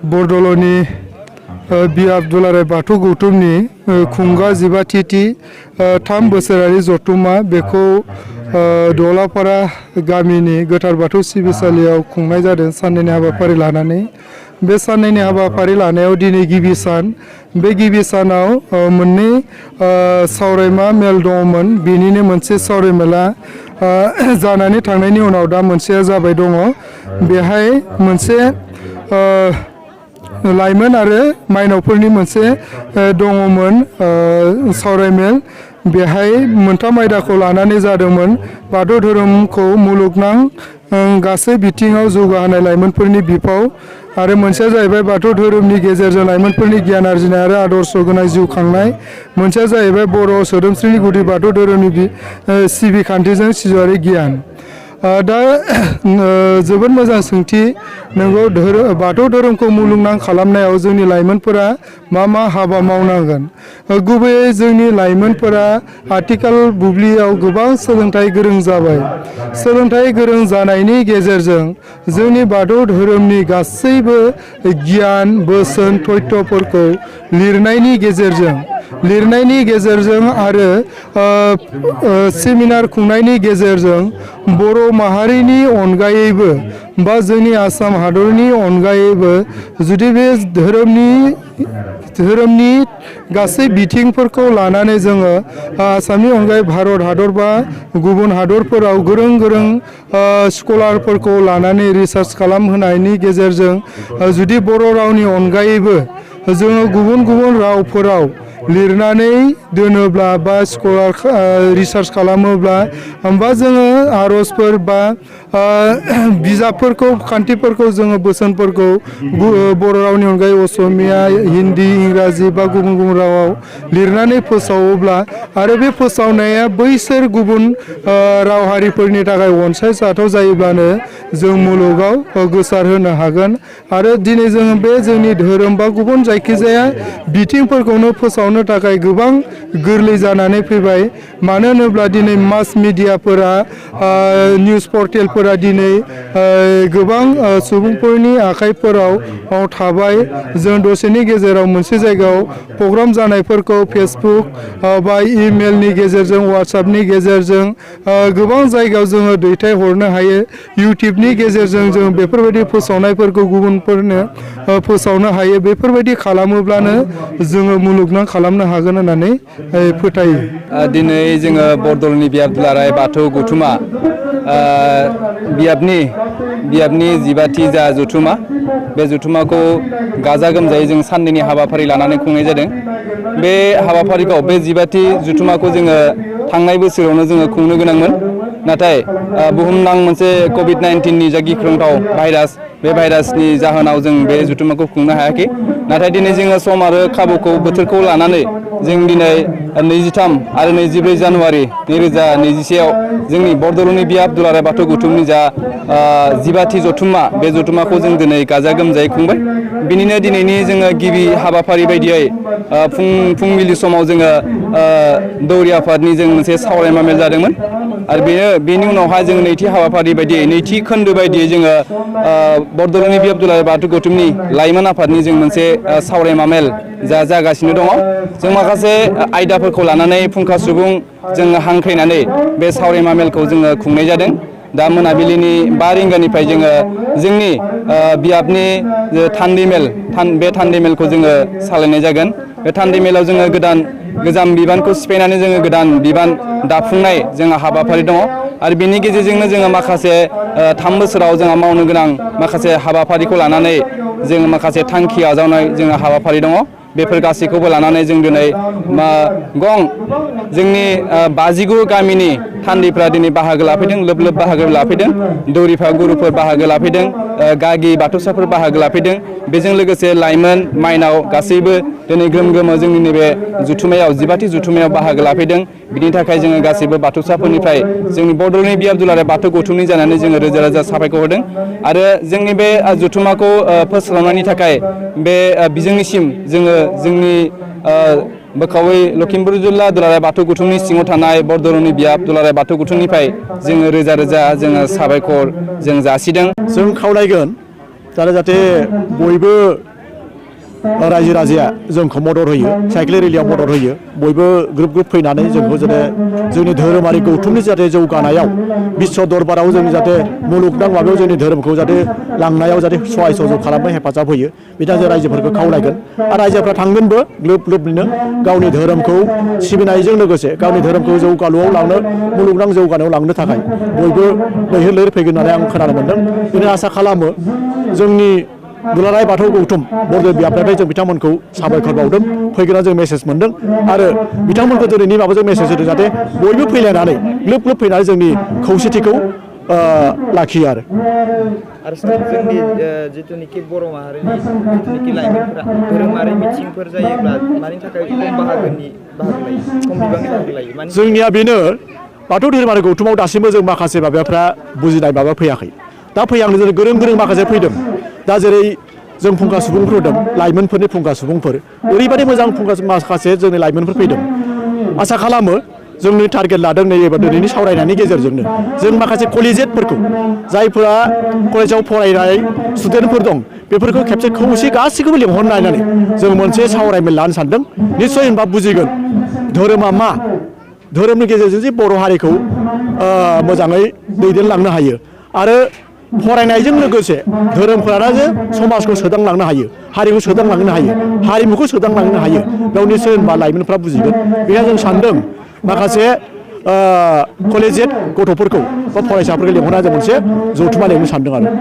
बरदलनि बियाब दुलाराय बाथौ गौथुमनि खुंगा 15थि 3 बोसोरारि जथुम्मा बेखौ दलापारा गामिनि गोथार बाथौ सिबिसालियाव खुंनाय जादों साननैनि हाबाफारि लानानै। बे साननैनि हाबाफारि लानायाव दिनै गिबि सान। बे गिबि सानाव मोननै सावरायमा मेल दङमोन। बेनिनो मोनसे सावरायमेला जानानै थांनायनि उनाव दा मोनसेया जाबाय दङ। बेहाय मोनसे लाइमोन आरो माइनावफोरनि मोनसे दङमोन सावरायमेल। बेहाय मोनथाम आयदाखौ लानानै जादोंमोन। बाथौ धोरोमखौ मुलुगनां गासै बिथिङाव जौगाहोनाय लाइमोनफोरनि बिफाव आरो मोनसेया जाहैबाय बाथौ धोरोमनि गेजेरजों लाइमोनफोरनि गियान आरजिनाय आरो आदर्श गोनां जिउ खांनाय। मोनसेया जाहैबाय बर' सोदोमस्रिनि गुदि बाथौ धोरोमनि सिबिखान्थिजों सिजौआरि गियान। दा जोबोद मोजां सोंथि। नोंगौ बाथौ धोरोमखौ मुलुगनां खालामनायाव जोंनि लाइमोनफोरा मा हाबा मावनांगोन। गुबैयै जोंनि लाइमोनफोरा आथिखाल बुब्लियाव गोबां सोलोंथाइ गोरों जाबाय। सोलोंथाइ गोरों जानायनि गेजेरजों जोंनि बाथौ धोरोमनि गासैबो गियान बोसोन तथ्यफोरखौ लिरनायनि गेजेरजों आरो सेमिनार खुंनायनि गेजेरजों बर' माहारिनि अनगायैबो बा जोंनि आसाम हादरनि अनगायैबो जुदि बे धोरोमनि गासै बिथिंफोरखौ लानानै जोङो आसामनि अनगायै भारत हादर बा गुबुन हादरफोराव गोरों स्कलारफोरखौ लानानै रिसार्च खालामहोनायनि गेजेरजों जुदि बर' रावनि अनगायैबो जोङो गुबुन रावफोराव लिरनानै दोनोब्ला बा स्कलार रिसार्च खालामोब्ला होमबा जोङो आर'जफोर बा बिजाबफोरखौ खान्थिफोरखौ जोङो बोसोनफोरखौ बर' रावनि अनगायै असमिया हिन्दी इंराजि बा गुबुन रावाव लिरनानै फोसावोब्ला आरो बे फोसावनाया बैसोर गुबुन राव हारिफोरनि थाखाय अनसायजाथाव जायोब्लानो जों मुलुगाव गोसार होनो हागोन। आरो दिनै जोङो बे जोंनि धोरोम बा गुबुन जायखिजाया बिथिंफोरखौनो फोसावनो थाखाय गोबां गोरलै जानानै फैबाय। मानो होनोब्ला दिनै मास मिडियाफोरा निउस पर्टेलफोरा दिनै गोबां सुबुंफोरनि आखाइफोराव थाबाय। जों दसेनि गेजेराव मोनसे जायगायाव प्रग्राम जानायफोरखौ फेसबुक बा इमेलनि गेजेरजों वाट्सएपनि गेजेरजों गोबां जायगायाव जोङो दैथायहरनो हायो। इउटुबनि गेजेरजों जों बेफोरबायदि फोसावनायफोरखौ गुबुनफोरनो फोसावनो हायो। बेफोरबायदि खालामोब्लानो जोङो मुलुगनां खालामनो हागोन होननानै फोथायो। दिनै जोङो बरदलनि बियाब दुलाराय बाथौ गौथुमा बियाबनि 15थि जा जथुमा बे जथुमाखौ गाजा गोमजायै जों साननैनि हाबाफारि लानानै खुंनाय जादों। बे हाबाफारिखौ बे 15थि जथुमाखौ जोङो थांनाय बोसोरावनो जोङो खुंनो गोनांमोन। नाथाय बुहुमनां मोनसे COVID-19नि जा गिख्रंथाव भाइरास बे भाइरासनि जाहोनाव जों बे जथुमाखौ खुंनो हायाखै। नाथाय दिनै जोङो सम आरो खाबुखौ बोथोरखौ लानानै जों दिनै 23 आरो 24 जानुवारि 2021आव जोंनि बरदलनि बियाब दुलाराय बाथौ गौथुमनि जा 15थि जथुम्मा बे जथुम्माखौ जों दिनै गाजा गोमजायै खुंबाय। बिनिनो दिनैनि जोङो गिबि हाबाफारि बायदियै फुंबिलि समाव जोङो दौरि आफादनि जों मोनसे सावरायमा मेल जादोंमोन। आरो बेनि उनावहाय जों नैथि हाबाफारि बायदियै नैथि खोन्दो बायदियै जोङो बरदलनि बियाब दुलाराय बाथौ गौथुमनि लाइमोन आफादनि जों मोनसे सावरायमा मेल जागासिनो दङ। जों माखासे आयदाफोरखौ लानानै फुंखा सुबुं जोङो हांख्रायनानै बे सावरायमा मेलखौ जोङो खुंनाय जादों। दा मोनाबिलिनि 5 रिंगानिफ्राय जोङो जोंनि बियाबनि थान्दै मेल बे थान्दै मेलखौ जोङो सालायनाय जागोन। बे थान्दै मेलाव जोङो गोजाम बिबानखौ सिफायनानै जोङो गोदान बिबान दाफुंनाय जोंहा हाबाफारि दङ। आरो बेनि गेजेरजोंनो जोङो माखासे 3 बोसोराव जोंहा मावनो गोनां माखासे हाबाफारिखौ लानानै जों माखासे थांखि आजावनाय जोंहा हाबाफारि दङ। बेफोर गासैखौबो लानानै जों दिनै जोंनि 59 गामिनि थान्दैफ्रा दिनै बाहागो लाफैदों। लोब बाहागो लाफैदों। दौरिफा गुरुफोर बाहागो लाफैदों। गागि बाथौसाफोर बाहागो लाफैदों। बेजों लोगोसे लाइमोन माइनाव गासैबो दिनै ग्रोम ग्रोमै जोंनि नैबे जथुमायाव 15थि जथुमायाव बाहागो लाफैदों। बिनि थाखाय जोङो गासैबो बाथौसाफोरनिफ्राय जोंनि बरदलनि बियाब दुलाराय बाथौ गौथुमनि जानानै जोङो रोजा रोजा साबायखर होदों। आरो जोंनि बे जथुमाखौ फोसावनायनि थाखाय बे बिजोंनिसिम जोङो जोंनि बोखावै लखिमपुर जिल्ला दुलाराय बाथौ गौथुमनि सिङाव थानाय बरदलनि बियाब दुलाराय बाथौ गौथुमनिफ्राय जोङो रोजा रोजा जोङो साबायखर जों जासिदों। जों खावलायगोन जाहाथे बयबो रायजो राजाया जोंखौ मदद होयो साइकेल रेलियाव मदद होयो बयबो ग्रुप ग्रुप फैनानै जोंखौ जाहाथे जोंनि धोरोमारि गौथुमनि जाहाथे जौगानायाव बिश्व दरबाराव जों जाहाथे मुलुगनां माबायाव जोंनि धोरोमखौ जाहाथे लांनायाव जाहाथे सहाय सहयोग खालामनो हेफाजाब होयो बिनि थाखाय रायजोफोरखौ खावलायगोन आरो रायजोफ्रा थांगोनबो ग्लोब ग्लोबनो गावनि धोरोमखौ सिबिनायजों लोगोसे गावनि धोरोमखौ जौगालुआव लांनो मुलुगनां जौगानायाव लांनो थाखाय बयबो लैहोर लैहोर फैगोन होननानै आं खोनानो मोनदों बेनिखायनो आसा खालामो जोंनि दुलाराय बाथौ गौथुम बरदेब बियाबनिफ्राय जों बिथांमोनखौ साबायखर बावदों फैगोना जों मेसेज मोनदों आरो बिथांमोनखौ दिनैनि माबाजों मेसेज होदों जाहाथे बयबो फैलायनानै ग्लोब ग्लोब फैनानै जोंनि खौसेथिखौ लाखियो आरो जोंनि जिथुनिखि बर' माहारिनि जिथुनिखि लाइमोनफोरा धोरोमारि मिथिंफोर जायोब्ला मानि थाखाय खम बाहागो लायो खम बिबांनि बाहागो लायो जोंनिया बेनो बाथौ धोरोमारि गौथुमाव दासिमबो जों माखासे माबाफ्रा बुजिनाय माबा फैयाखै दा फैहांनो जों गोरों गोरों माखासे फैदों दा जेरै जों फुंखा सुबुंफोर होदों लाइमोनफोरनि फुंखा सुबुंफोर ओरैबायदि मोजां फुंखा माखासे जोंनि लाइमोनफोर फैदों आसा खालामो जोंनि टारगेट लादों नै एबा दिनैनि सावरायनायनि गेजेरजोंनो जों माखासे कलेजियेटफोरखौ जायफोरा कलेजाव फरायनाय स्टुडेन्टफोर दं बेफोरखौ खेबसे खौसे गासैखौबो लिंहरनानै जों मोनसे सावरायमेल लानो सानदों निस्सय होनबा बुजिगोन धोरोमा मा धोरोमनि गेजेरजों जे बर' हारिखौ मोजाङै दैदेनलांनो हायो आरो फरायनायजों लोगोसे धोरोमफोरा जे समाजखौ सोदांलांनो हायो हारिखौ सोदांलांनो हायो हारिमुखौ सोदांलांनो हायो बेयाव निस्सय होनबा लाइमोनफ्रा बुजिगोन बेखायनो जों सानदों माखासे कलेजियेट गथ'फोरखौ बा फरायसाफोरखौ लिंहरनानै जों मोनसे जथुमा लिंनो सानदों आरो